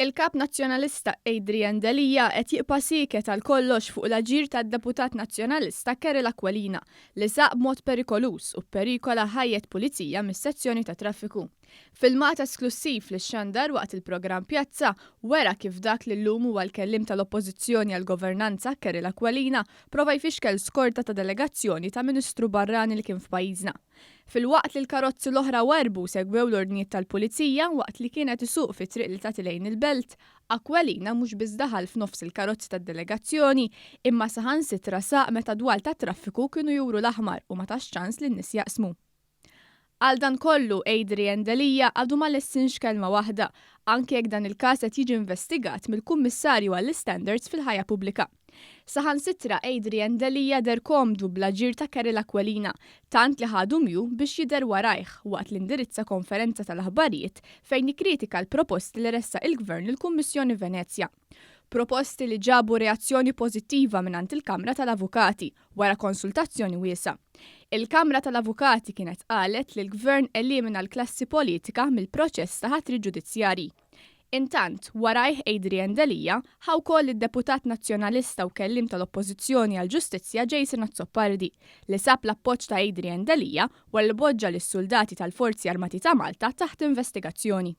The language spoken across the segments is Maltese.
Il-Kap Nazzjonalista Adrian Delia qed jibqa' sieket għal kollox fuq l-aġir tad-Deputat Nazzjonalista Keril Aquilina li saq b'mod perikoluż u pperikola ħajjet pulizija mis-sezzjoni tat-traffiku. Filmat esklussiv li xxandar waqt il-programm Pjazza wera kif dak li llum huwa l-kelliem tal-Oppożizzjoni għall-Governanza Keril Aquilina prova jfixkel skorta ta' delegazzjoni ta' Ministru barrani li kien f'pajjiżna. Filwaqt li l-karozzi l-oħra warrbu u segwew l-ordnijiet tal-Pulizija waqt li kien qed isuq fit-triq li tagħti lejn il-Belt, Aquilina mhux biss daħal f'nofs il-karozzi tad-delegazzjoni imma saħansitra saq meta dwal tat-traffiku kienu juru l-aħmar u ma tax ċans lin-nies jaqsmu. Għal dan kollu, Adrian Delia għadu ma lessinx kelma waħda, anke jekk dan il-każ qed jiġi investigat mill-Kummissarju għall-Istandards fil-Ħajja Pubblika. Saħansitra Adrian Delia deher komdu bl-aġir ta' Keril Aquilina, tant li ħadu miegħu biex jidher warajh waqt li indirizza konferenza tal-aħbarijiet fejn ikkritika l-proposti li ressaq il-Gvern lill-Kummissjoni Venezja. Proposti li ġabu reazzjoni pożittiva mingħand il-Kamra tal-Avukati wara konsultazzjoni wiesgħa. Il-Kamra tal-Avukati kienet qalet li l-Gvern elimina l-klassi politika mill-proċess ta' ħatri ġudizzjarji. Intant, warajh Adrian Delia, ħa wkoll id-Deputat Nazzjonalista u Kelliem tal-Oppożizzjoni għall-Ġustizzja Jason Azzopardi, li sab l-appoġġ ta' Adrian Delia wara li poġġa lis-suldati tal-Forzi Armati ta' Malta taħt investigazzjoni.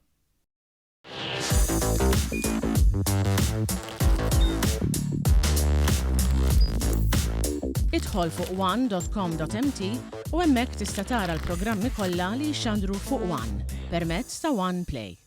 Idħol fuq one.com.mt u hemmhekk tista' tara l-programmi kollha li jixxandru fuq One permezz ta' One Play.